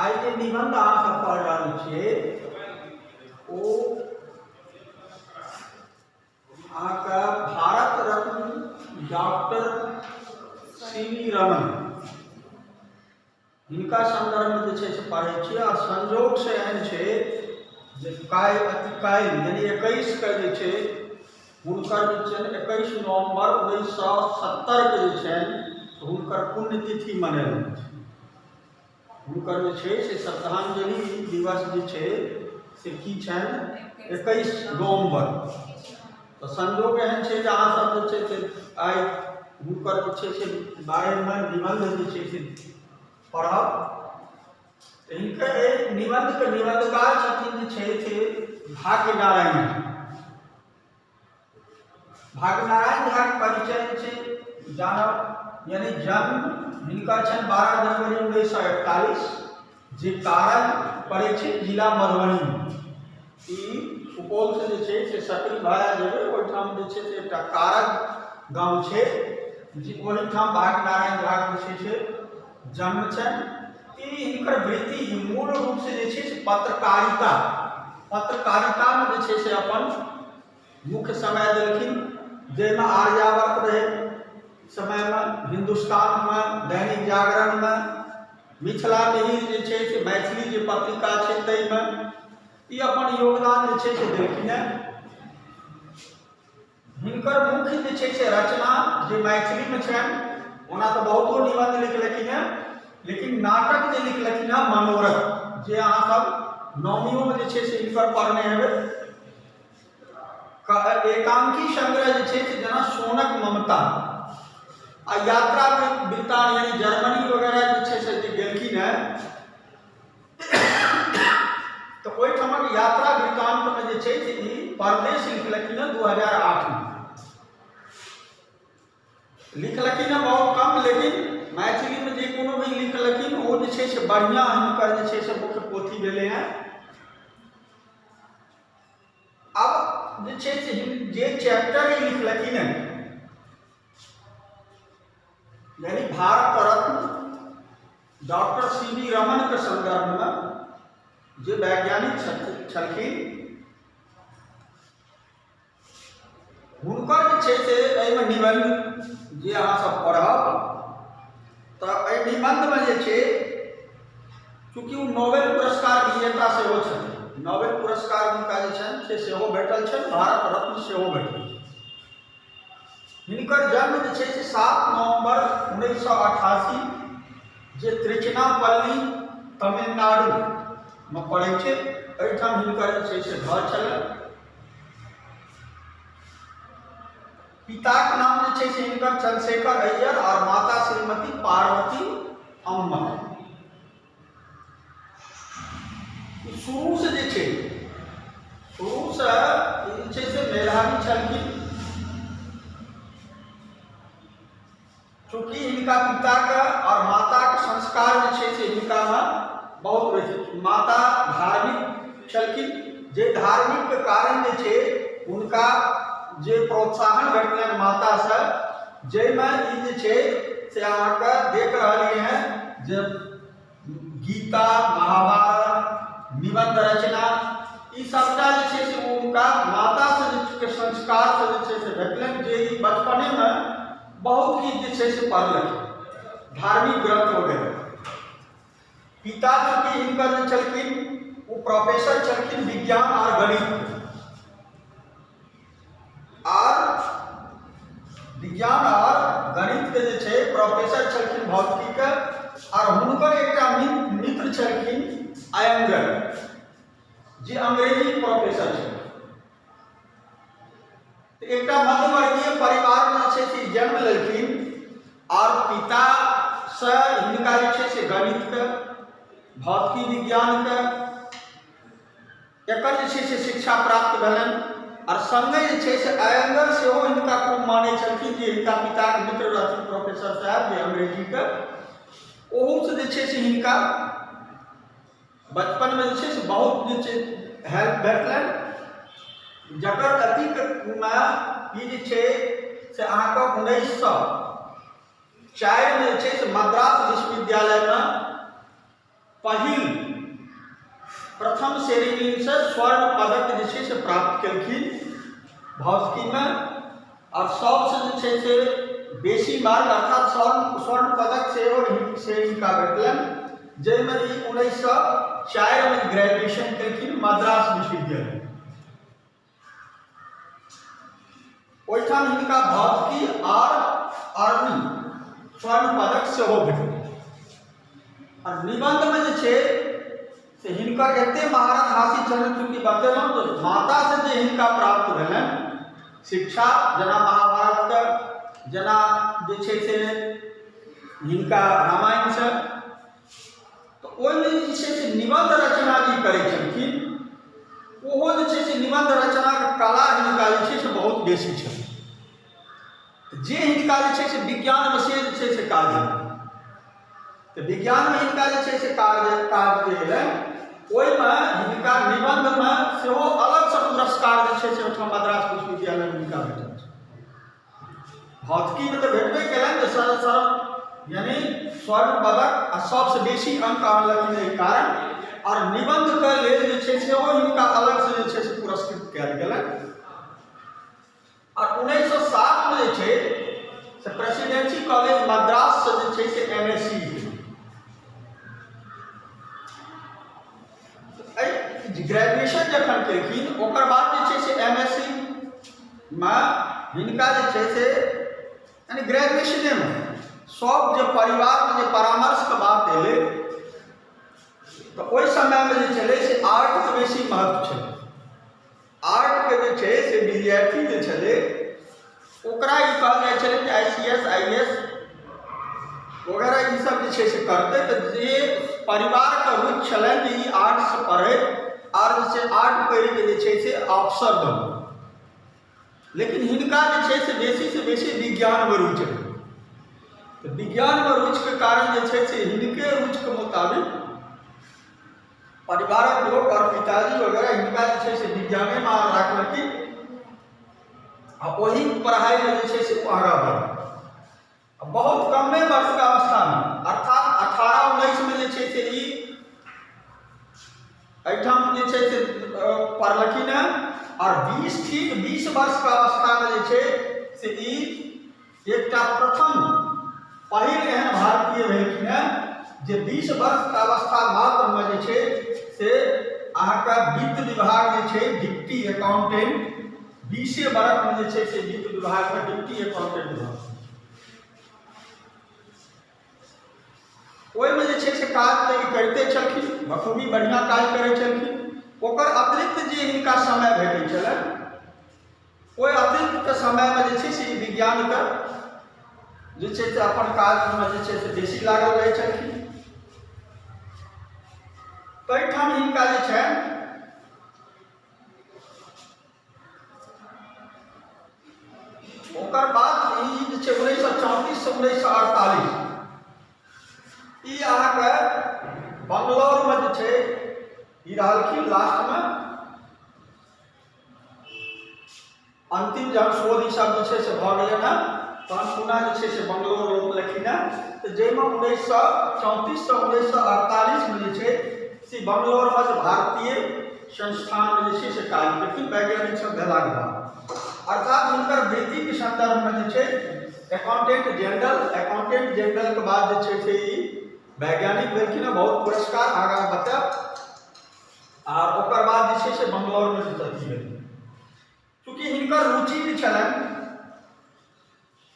आइ जे निबन्ध अहाँसभ पढ़ि रहल छियै ओ अहाँके Bharat Ratna doctor C V Raman हिनका सन्दर्भमे जे छै से पढ़ै छियै आओर संयोगसँ एहन छै जे काल्हि अथी काल्हि यानि एकैसके जे छै हुनकर जे छनि 21 नवम्बर 1970के जे छनि हुनकर पुण्यतिथि मनायल जाइ छै। हुनकर जे छै से श्रद्धांजलि दिवस जे छै से की छनि? 21 नवम्बर। तऽ संयोग एहन छै जे अहाँसभ जे छै से आइ हुनकर जे छै से बारेमे निबन्ध जे छै से पढ़ब। तऽ हिनकर एहि निबन्धके निबन्धकार छथिन जे छै से भाग्य नारायण। भाग्यनारायण झाके परिचय जे छै जानब, यानी जन्म हिनकर छनि 12 जनवरी 1941, जे कारज पड़ै छै जिला मधुबनीमे। ई सुपौलसँ जे छै से सकरी भाया जेबै, ओहिठाम जे छै से एकटा कारज गाँव छै जे ओहिठाम भाग्यनारायण झाके जे छै से जन्म छनि। ई हिनकर वृत्ति मूल रूपसँ जे छै से पत्रकारिता, पत्रकारितामे जे छै से अपन मुख्य समय देलखिन, जाहिमे आर्यावर्त रहै समयमे, हिन्दुस्तानमे, दैनिक जागरणमे, मिथिला मिहिर जे छै से मैथिली जे पत्रिका छै ताहिमे ई अपन योगदान जे छै से देलखिन हेँ। हिनकर मुख्य जे छै से रचना जे मैथिलीमे छनि, ओना तऽ बहुतो निबन्ध लिखलखिन हेँ, लेकिन नाटक जे लिखलखिन हेँ मनोरथ, जे अहाँसभ नवमियोमे जे छै से हिनकर पढ़ने हेबै। एकांकी संग्रह जे छै से जेना सोनक ममता आ यात्रा वृत्तांत, यानी जर्मनी वगैरह जे छै से जे गेलखिन हेँ तऽ ओहिठामक यात्रा वृत्तान्तमे जे छै से ई परदेश लिखलखिन हेँ 2008मे। लिखलखिन हेँ बहुत कम, लेकिन मैथिलीमे जे कोनो भी लिखलखिन ओ जे छै से बढ़िआँ हिनकर जे छै से मुख्य पोथी भेलै हेँ। आब जे छै से जे चैप्टर ई लिखलखिन हेँ, यानी Bharat Ratna doctor C V रमनके सन्दर्भमे जे वैज्ञानिक छलखिन, हुनकर जे छै से एहिमे निबन्ध जे अहाँसभ पढ़ब तऽ एहि निबन्धमे जे छै, चूँकि ओ नोबेल पुरस्कार विजेता सेहो छथिन, नोबेल पुरस्कार हुनका जे छनि से सेहो भेटल छनि, भारत रत्न सेहो भेटल छनि। हिनकर जन्म जे छै से 7 नवम्बर 1988, जे त्रिचनापल्ली तमिलनाडुमे पड़ै छै, एहिठाम हिनकर जे छै से घर छलनि। पिताके नाम जे छै से हिनकर चंद्रशेखर अय्यर आओर माता श्रीमती पार्वती अम्मा। शुरूसँ जे छै, शुरूसँ जे छै से मेधावी छलखिन। चूँकि हिनका पिताके आओर माताके संस्कार जे छै से हिनकामे बहुत रहै। माता धार्मिक छलखिन, जे धार्मिकके कारण जे छै हुनका जे प्रोत्साहन भेटलनि मातासँ, जाहिमे ई जे छै से अहाँके देख रहलियै हँ जे गीता, महाभारत, निबन्ध रचना, ई सबटा जे छै से हुनका मातासँ जे के संस्कारसँ जे छै से भेटलनि, जे ई बचपनेमे बहुत किछु जे छै से पढ़लखिन, धार्मिक ग्रंथ वगैरह। पिता चूँकि हिनकर जे छलखिन ओ प्रोफेसर छलखिन विज्ञान आओर गणित, आर विज्ञान आओर गणितके जे छै प्रोफेसर छलखिन भौतिकीके। आर हुनकर एकटा मित्र छलखिन अयंगर, जे अंग्रेजी प्रोफेसर छलखिन। एकटा मध्यवर्गीय परिवारमे जे छै से जन्म लेलखिन आओर पितासँ हिनका जे छै से गणितके, भौतिकी विज्ञानके एकर जे छै से शिक्षा प्राप्त भेलनि। आओर सङ्गे जे छै से अयंगर सेहो हिनका खूब मानै छलखिन, जे हिनका पिताके मित्र रहथिन प्रोफेसर साहेब जे अंग्रेजीके, ओहूसँ जे छै से हिनका बचपनमे जे छै से बहुत जे छै हेल्प भेटलनि, जकर अतीतमे ई जे छै से अहाँके 1904मे जे छै से मद्रास विश्वविद्यालयमे पहिल प्रथम श्रेणीसँ स्वर्ण पदक जे छै से प्राप्त केलखिन भौतिकीमे। आओर सबसँ जे छै से बेसी मार्क अर्थात स्वर्ण पदक सेहो से हिनका भेटलनि, जाहिमे ई 1904मे ग्रेजुएशन केलखिन मद्रास विश्वविद्यालय। ओहिठाम हिनका भौतिकी आर आर्मी स्वर्ण पदक सेहो भेटल। आ निबन्धमे जे छै से हिनकर एते महारत हासिल छलनि, चूँकि बतेलहुँ तऽ मातासँ जे हिनका प्राप्त भेलनि शिक्षा, जेना महाभारतके, जेना जे छै से हिनका रामायणसँ, तऽ ओहिमे जे छै से निबन्ध रचना जे करै छलखिन, ओहो जे छै से निबन्ध रचनाके कला हिनका जे छै से बहुत बेसी छल। जे हिनका जे छै से विज्ञानमे से जे छै से काज भेलनि, तऽ विज्ञानमे हिनका जे छै से काज जे भेलनि, ओहिमे हिनका निबन्धमे सेहो अलगसँ पुरस्कार जे छै से ओहिठाम मद्रास विश्वविद्यालयमे हिनका भेटल छै। भौतिकीमे तऽ भेटबे केलनि जे सर सर यानी स्वर्ण पदक आ सबसँ बेसी अंक आनलखिन एहि कारण, आओर निबन्धके लेल जे छै सेहो हिनका अलगसँ जे छै से पुरस्कृत कयल गेलनि। आओर 1907मे जे छै से प्रेसिडेंसी कॉलेज मद्राससँ जे छै से एम एस सी एहि ग्रेजुएशन जखन केलखिन, ओकर बाद जे छै से एम एस सी मे हिनका जे छै से यानी ग्रेजुएशनेमे सब जे परिवारमे जे परामर्शके बात एलै, तऽ ओहि समयमे जे छलै से आर्टके बेसी महत्व छलै। आर्टके जे छै से विद्यार्थी जे छलै ओकरा ई कहल जाइ छलै जे I C S, I S वगैरह ई सब जे छै से करतै। तऽ जे परिवारके रुचि छलनि जे ई आर्ट्स पढ़ैत आर जे छै आर्ट पढ़िके जे छै से अफसर बनै, लेकिन हिनका जे छै से बेसीसँ बेसी विज्ञानमे रुचि रहनि। तऽ विज्ञानमे रुचिके कारण जे छै से हिनके रुचिके मुताबिक परिवारक लोक आओर पिताजी वगैरह हिनका जे छै से विज्ञानेमे राखलखिन आ ओहि पढ़ाइमे जे छै से ओ आगाँ बढ़ल। बहुत कमे वर्षके अवस्थामे अर्थात 18-19मे जे छै से ई एहिठाम जे छै से पढ़लखिन हेँ, आओर ठीक 20 वर्षके अवस्थामे जे छै से ई एकटा प्रथम पहिल एहन भारतीय भेलखिन हेँ जे 20 वर्षके अवस्था मात्रमे जे छै से अहाँके वित्त विभाग जे छै डिप्टी अकाउंटेंट, 20 बरखमे जे छै से वित्त विभागमे डिप्टी अकाउंटेंट भऽ ओहिमे जे छै से काज तऽ ई करिते छलखिन, बखूबी बढ़िआँ काज करै छलखिन। ओकर अतिरिक्त जे हिनका समय भेटै छलनि, ओहि अतिरिक्त समयमे जे छै से ई विज्ञानके जे छै से अपन काजमे जे छै से बेसी लागल रहै छलखिन। ताहिठाम हिनका जे छनि ओकर बाद ई जे छै 1934सँ 1948 ई अहाँके बंगलौरमे जे छै ई रहलखिन लास्टमे। अंतिम जहन शोध ई सब जे छै से भऽ गेलै हँ, तहन पुनः जे छै से बंगलोर रोपलखिन हँ। तऽ जाहिमे 1934सँ 1948मे जे छै से बंगलोरमे जे भारतीय संस्थानमे जे छै से काज केलखिन वैज्ञानिक सब भेलाके बाद। अर्थात हुनकर वृत्तिके सन्दर्भमे जे छै अकाउंटेंट जनरल, अकाउंटेंट जनरलके बाद जे छै से ई वैज्ञानिक भेलखिन हँ, बहुत पुरस्कार आगाँ बतायब। आ ओकर बाद जे छै से बंगलौरमे जे अथी भेलै, चूँकि हिनकर रुचि जे छलनि,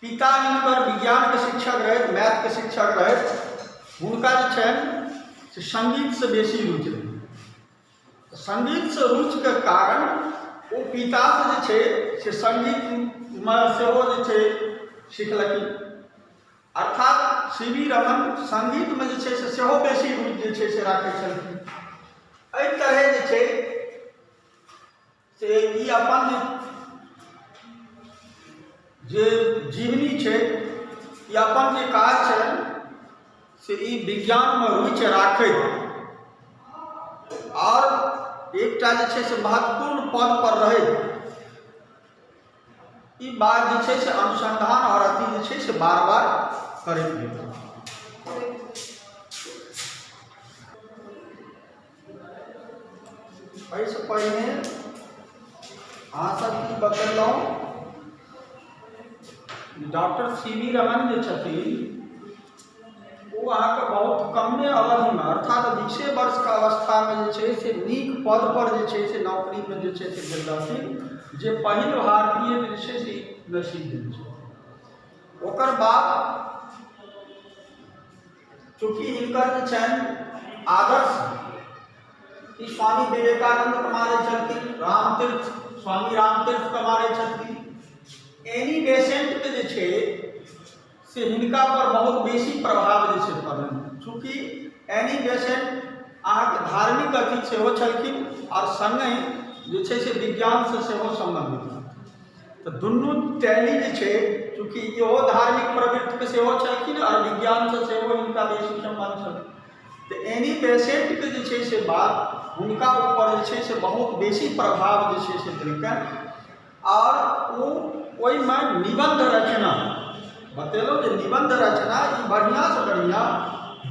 पिता हिनकर विज्ञानके शिक्षक रहथि, मैथके शिक्षक रहथि, हुनका जे छनि से सङ्गीतसँ बेसी रुचि रहनि। सङ्गीतसँ रुचिके कारण ओ पितासँ जे छै से सङ्गीतमे सेहो जे छै सिखलखिन। अर्थात सी वी रमन सङ्गीतमे जे छै से सेहो बेसी रुचि जे छै से राखै छलखिन। एहि तरहे जे छै से ई अपन जे जीवनी छै, ई अपन जे काज छै से ई विज्ञानमे रुचि राखैत आओर एकटा जे छै से महत्वपूर्ण पद पर रहैत ई बात जे छै से अनुसंधान आओर अथी जे छै से बार बार करैत गेल। एहिसँ पहिने अहाँ सब की बतेलहुँ, डॉक्टर सी वी रमन जे छथिन ओ अहाँके बहुत कमे अवधिमे, अर्थात 20 वर्षके अवस्थामे जे छै से नीक पद पर जे छै से नौकरीमे जे छै से गेल रहथिन, जे पहिल भारतीय जे छै से नसीब भेल छै। ओकर बाद चूँकि हिनकर जे छनि आदर्श ई स्वामी विवेकानन्दके मानै छलखिन, रामतीर्थ, स्वामी रामतीर्थके मानै छलखिन। एनी बेसेंटके जे छै से हिनका पर बहुत बेसी प्रभाव जे छै पड़लनि। चूँकि एनी बेसेंट अहाँके धार्मिक अथी सेहो छलखिन आओर सङ्गहि जे छै से विज्ञानसँ सेहो सम्बन्धित, तऽ दुनू टैली जे छै, चूँकि इहो धार्मिक प्रवृत्तिके सेहो छलखिन आओर विज्ञानसँ सेहो हिनका बेसी सम्बन्ध छल, तऽ एनी पेशेंटके जे छै से बात हुनका ऊपर जे छै से बहुत बेसी प्रभाव जे छै से देलकनि। आओर ओ ओहिमे निबन्ध रचना बतेलहुँ जे निबन्ध रचना ई बढ़िआँसँ बढ़िआँ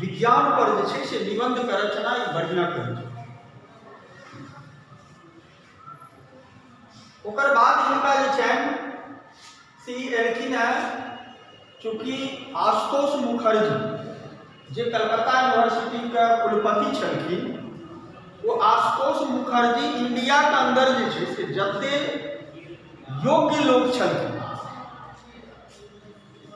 विज्ञानपर जे छै से निबन्धके रचना ई बढ़िआँ करै छै। ओकर बाद हिनका जे छनि से ई एलखिन हेँ, चूँकि आशुतोष मुखर्जी जे कलकत्ता यूनिवर्सिटीके कुलपति छलखिन, ओ आशुतोष मुखर्जी इंडियाके अन्दर जे छै से जते योग्य लोक छलखिन,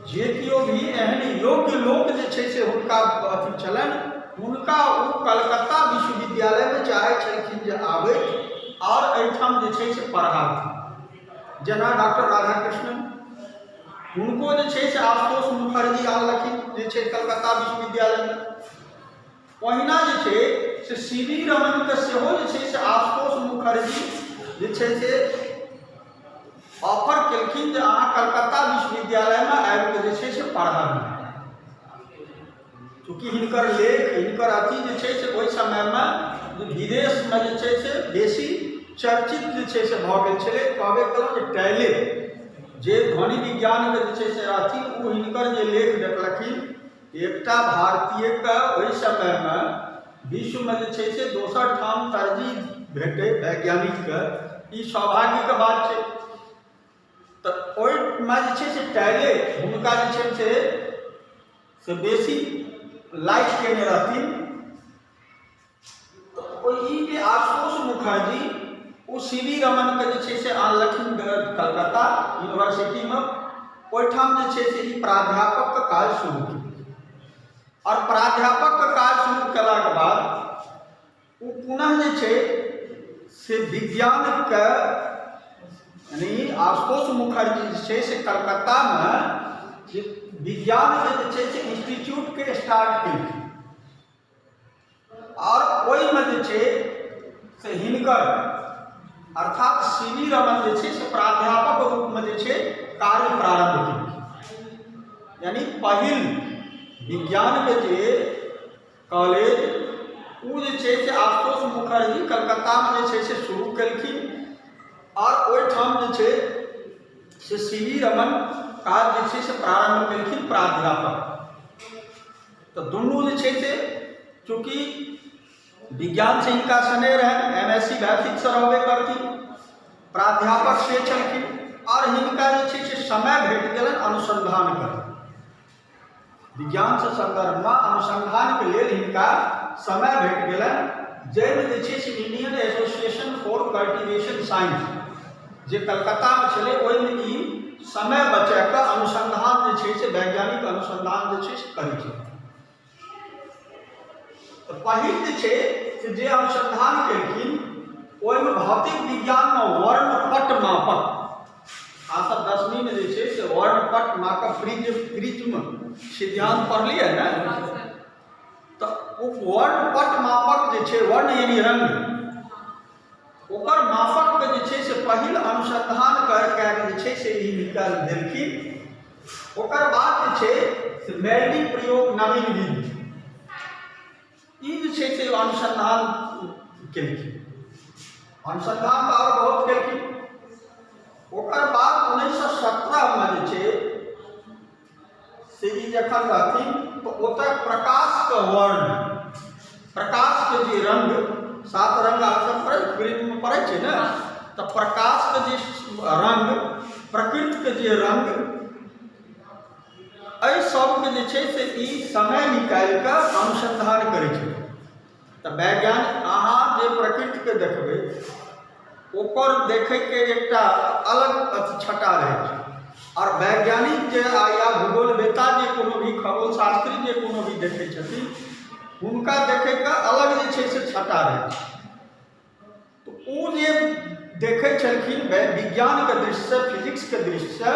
जे केओ भी एहन योग्य लोक जे छै से हुनका अथी छलनि, हुनका ओ कलकत्ता विश्वविद्यालयमे चाहै छलखिन जे आबथि आओर एहिठाम जे छै से पढ़ाबथि। जेना डॉक्टर राधाकृष्णन, हुनको जे छै से आशुतोष मुखर्जी आनलखिन जे छै कलकत्ता विश्वविद्यालयमे। ओहिना जे छै से सी वी रमनके सेहो जे छै से आशुतोष मुखर्जी जे छै से ऑफर केलखिन जे अहाँ कलकत्ता विश्वविद्यालयमे आबिकऽ जे छै से पढ़ाबू। चूँकि हिनकर लेख, हिनकर अथी जे छै से ओहि समयमे विदेशमे जे छै से बेसी चर्चित जे छै से भऽ गेल छलै। कहबे केलहुँ जे टैले जे ध्वनि विज्ञानके जे छै से रहथिन, ओ हिनकर जे लेख देखलखिन, एकटा भारतीयके ओहि समयमे विश्वमे जे छै से दोसर ठाम तरजीह भेटै वैज्ञानिकके, ई सौभाग्यके बात छै। तऽ ओहिमे जे छै से टैले हुनका जे छै से बेसी लाइक केने रहथिन। तऽ ई जे आशुतोष मुखर्जी ओ सी वी रमनके जे छै से आनलखिन कलकत्ता यूनिवर्सिटीमे, ओहिठाम जे छै से ई प्राध्यापकके काज शुरू केलखिन। आओर प्राध्यापकके काज शुरू केलाके बाद ओ पुनः जे छै से विज्ञानके, यानी आशुतोष मुखर्जी जे छै से कलकत्तामे जे विज्ञानके जे छै से इंस्टीट्यूटके स्टार्ट केलखिन। आओर ओहिमे जे छै से हिनकर अर्थात सी वी रमन जे छै से प्राध्यापक रूपमे जे छै कार्य प्रारम्भ केलखिन। यानी पहिल विज्ञानके जे कॉलेज ओ जे छै से आशुतोष मुखर्जी कलकत्तामे जे छै से शुरू केलखिन आओर ओहिठाम जे छै से सी वी रमन काज जे छै से प्रारम्भ केलखिन प्राध्यापक। तऽ दुनू जे छै से चूँकि विज्ञानसँ हिनका स्नेह रहनि, एम एस सी भौतिकसँ रहबे करथिन, प्राध्यापक से छलखिन, आओर हिनका जे छै से समय भेट गेलनि अनुसन्धान करय, विज्ञानसँ सन्दर्भमे अनुसन्धानके लेल हिनका समय भेट गेलनि, जाहिमे जे छै से Indian association for cultivation science जे कलकत्तामे छलै, ओहिमे ई समय बचाकऽ अनुसन्धान जे छै से वैज्ञानिक अनुसन्धान जे छै से करै छै। तऽ पहिल जे छै से जे अनुसन्धान केलखिन ओहिमे भौतिक विज्ञानमे वर्णपट मापक, अहाँसभ दसमीमे जे छै से वर्णपट मापक प्रिज्म सिद्धांत पढ़लियै ने? तऽ ओ वर्णपट मापक जे छै, वर्ण यानी रंग, ओकर मापकके जे छै से पहिल अनुसन्धान कए कऽ जे छै से ई निकालि देलखिन। ओकर बाद जे छै से मैडी प्रयोग नवीन विधि, ई जे छै से अनुसन्धान केलखिन। अनुसन्धान तऽ आओर बहुत केलखिन। ओकर बाद 1917मे जे छै से ई जखन रहथिन तऽ ओतय प्रकाशके वर्ण, प्रकाशके जे रंग सात रंग अहाँ सब पढ़ै, प्रेममे पढ़ै छै ने, तऽ प्रकाशके जे रंग, प्रकृतिके जे रंग, एहि सबके जे छै से ई समय निकालि कऽ अनुसन्धान करै छै। तऽ वैज्ञानिक अहाँ जे प्रकृतिके देखबै ओकर देखैके एकटा अलग अथी छटा रहै छै। आओर वैज्ञानिक जे या भूगोलवेत्ता जे कोनो भी खगोलशास्त्री जे कोनो भी देखै छथिन हुनका देखैके अलग जे छै से छटा रहै छै। तऽ ओ जे देखै छलखिन विज्ञानके दृष्टिसँ, फिजिक्सके दृष्टिसँ,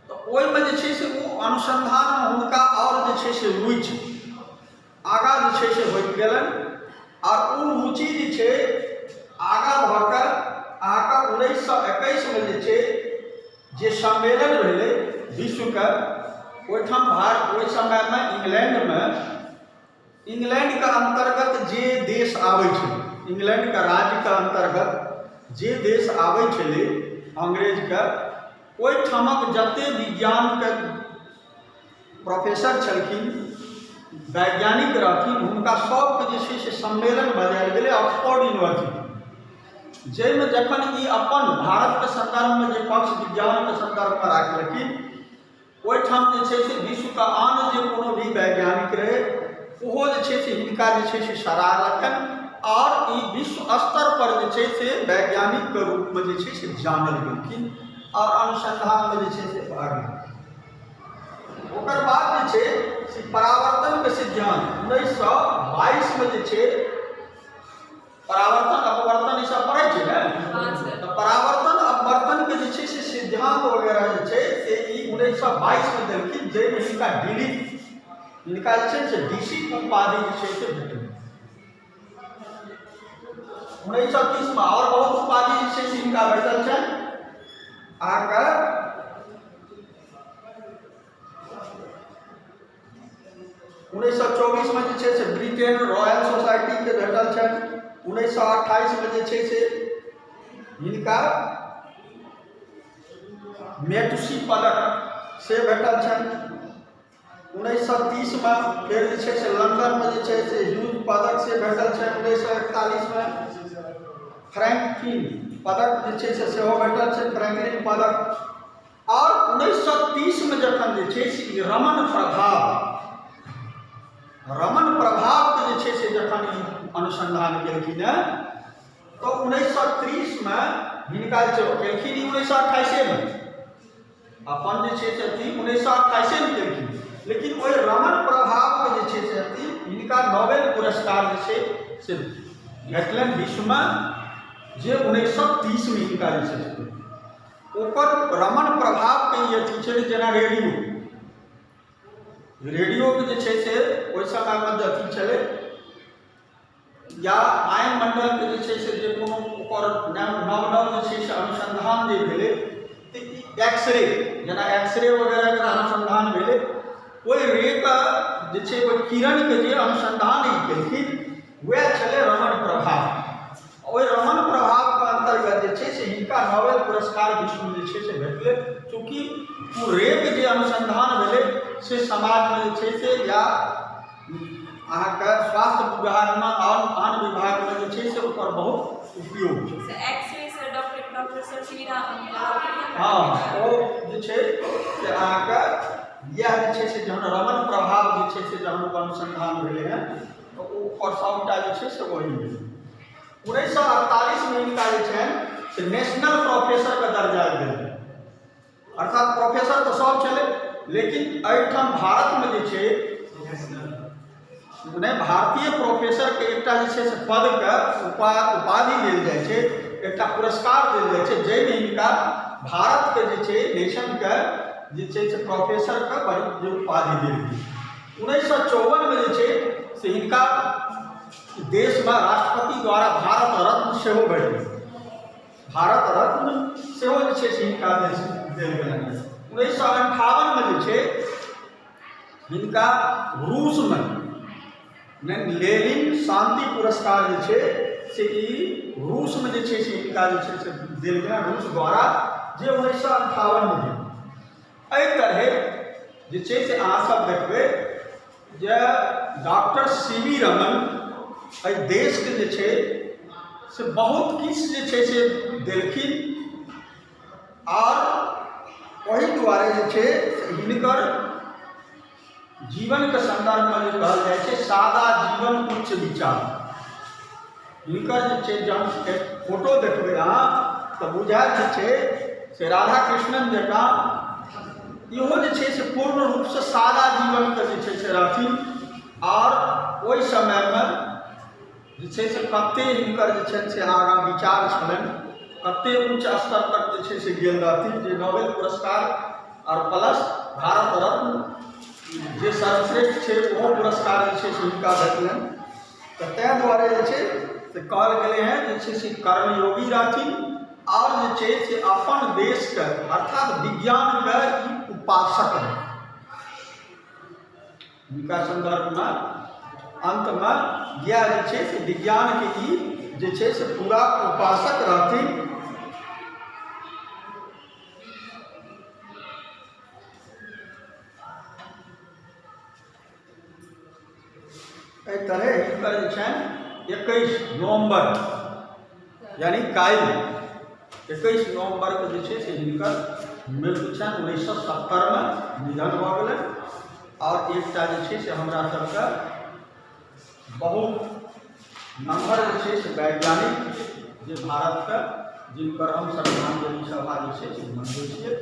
तऽ ओहिमे जे छै से ओ अनुसन्धानमे हुनका आओर जे छै से रुचि आगाँ जे छै से होइत गेलनि। आओर ओ रुचि जे छै आगाँ भऽ कऽ अहाँके 1921मे जे छै जे सम्मेलन भेलै विश्वके, ओहिठाम भारत ओहि समयमे इंग्लैंडमे, इंग्लैंडके अन्तर्गत जे देश आबै छै, इंग्लैंडके राज्यके अन्तर्गत जे देश आबै छलै अंग्रेजके, ओहिठामक जतेक विज्ञानके प्रोफेसर छलखिन, वैज्ञानिक रहथिन, हुनका सबके जे छै से सम्मेलन बजायल गेलै ऑक्सफोर्ड यूनिवर्सिटी, जाहिमे जखन ई अपन भारतके सन्दर्भमे जे पक्ष विज्ञानके सन्दर्भमे राखलखिन, ओहिठाम जे छै से विश्वके आन जे कोनो भी वैज्ञानिक रहै ओहो जे छै से हिनका जे छै से सराहलखिन आओर ई विश्व स्तर पर जे छै से वैज्ञानिकके रूपमे जे छै से जानल गेलखिन आओर अनुसन्धानमे जे छै से भाग लेलखिन। ओकर बाद जे छै से परावर्तनके सिद्धांत 1922मे जे छै परावर्तन अपवर्तन ई सब पढ़ै छै ने, तऽ परावर्तन अपवर्तनके जे छै से सिद्धांत वगैरह जे छै से ई 1922मे देलखिन, जाहिमे हिनका डी हिनका जे छै से डी सी उपाधि जे छै से भेटल। 1930मे आओर बहुत उपाधि जे छै से हिनका भेटल छनि। अहाँके 1924मे जे छै से ब्रिटेन रॉयल सोसाइटीके भेटल छनि। 1928मे जे छै से हिनका मेटुसी पदक से भेटल छनि। 1930मे फेर जे छै से लंदनमे जे छै से ह्यूज पदक से भेटल छनि। 1941मे फ्रैंकलिन पदक जे छै से सेहो भेटल छै, फ्रैंकलिन पदक। आओर 1930मे जखन जे छै से ई रमन प्रभाव, रमन प्रभावके जे छै से जखन ई अनुसन्धान केलखिन हेँ तऽ 1930मे हिनका जे छै केलखिन ई 1928मे अपन जे छै से अथी 1928मे केलखिन, लेकिन ओहि रमन प्रभावके जे छै से अथी हिनका नोबेल पुरस्कार जे छै से भेटलनि विश्वमे, जे 1930मे हिनका जे छै से ओकर रमन प्रभावके ई अथी छै। जेना रेडियो, रेडियोके जे छै से ओहि समयमे जे अथी छलै, या आयन मण्डलके जे छै से जे कोनो ओकर नव नव जे छै से अनुसन्धान जे भेलै, तऽ ई एक्सरे, जेना एक्सरे वगैरहके अनुसन्धान भेलै, ओहि रेके जे छै ओहि किरणके जे अनुसन्धान ई केलखिन वएह छलै रमन प्रभाव। ओहि रमन प्रभावके अन्तर्गत जे छै से हिनका नोबेल पुरस्कार विश्वमे जे छै से भेटलै। चूँकि ओ रेके जे अनुसन्धान भेलै से समाजमे जे छै से या अहाँके स्वास्थ्य विभागमे आओर आन विभागमे जे छै से ओकर बहुत उपयोग छै। एक्सरे से डॉक्टर डॉक्टर सर सुविधा। हँ, ओ जे छै से अहाँके इएह जे छै से जहन रमन प्रभाव जे छै से जहन ओकर अनुसन्धान भेलै हँ तऽ ओकर सभटा जे छै से वही भेलै। 1948मे हिनका जे छनि से नेशनल प्रोफेसरके दर्जा देल गेल। अर्थात प्रोफेसर तऽ सब छलै, लेकिन एहिठाम भारतमे जे छै नहि, भारतीय प्रोफेसरके एकटा जे छै से पदके उपाधि देल जाइ छै, एकटा पुरस्कार देल जाइ छै, जाहिमे हिनका भारतके जे छै नेशनके जे छै से प्रोफेसरके बड़ी जे उपाधि देल गेल। 1954मे जे छै से हिनका देशमे राष्ट्रपति द्वारा भारत रत्न सेहो भेटल, भारत रत्न सेहो जे छै से हिनका देल गेलनि। 1958मे जे छै हिनका रूसमे लेनिन शान्ति पुरस्कार जे छै से ई रूसमे जे छै से हिनका जे छै से देल गेलनि रूस द्वारा, जे 1958मे भेल। एहि तरहे जे छै से अहाँसभ देखबै जे डॉक्टर सी वी रमन एहि देशके जे छै से बहुत किछु जे छै से देलखिन। आओर ओहि दुआरे जे छै से हिनकर जीवनके सन्दर्भमे जे कहल जाइ छै सादा जीवन उच्च विचार। हिनकर जे छै जहन फोटो देखबै अहाँ तऽ बुझायत जे छै से राधा कृष्णन जकाँ इहो जे छै से पूर्ण रूपसँ सादा जीवनके जे छै से रहथिन। आओर ओहि समयमे जे छै से कते हिनकर जे छनि से आगाँ विचार छलनि, कते उच्च स्तर तक जे छै से गेल रहथिन जे नोबेल पुरस्कार आओर प्लस भारत रत्न जे सर्वश्रेष्ठ छै ओहो पुरस्कार जे छै से हिनका भेटलनि। तऽ ताहि दुआरे जे छै से कहल गेलै हेँ जे छै से कर्मयोगी रहथिन आओर जे छै से अपन देशके अर्थात विज्ञानके ई उपासक रहथिन। हिनका सन्दर्भमे अन्तमे इएह जे छै से विज्ञानके ई जे छै से पूरा उपासक रहथिन। एहि तरहे हिनकर जे छनि 21 नवम्बर यानी काल्हि 21 नवम्बरके जे छै से हिनकर मृत्यु छनि, 1970मे निधन भऽ गेलनि। आओर एकटा जे छै से हमरा सबके बहुत नम्हर जे छै से वैज्ञानिक जे भारतके, जिनकर हम श्रद्धांजलि सभा जे छै से मनबै छियै।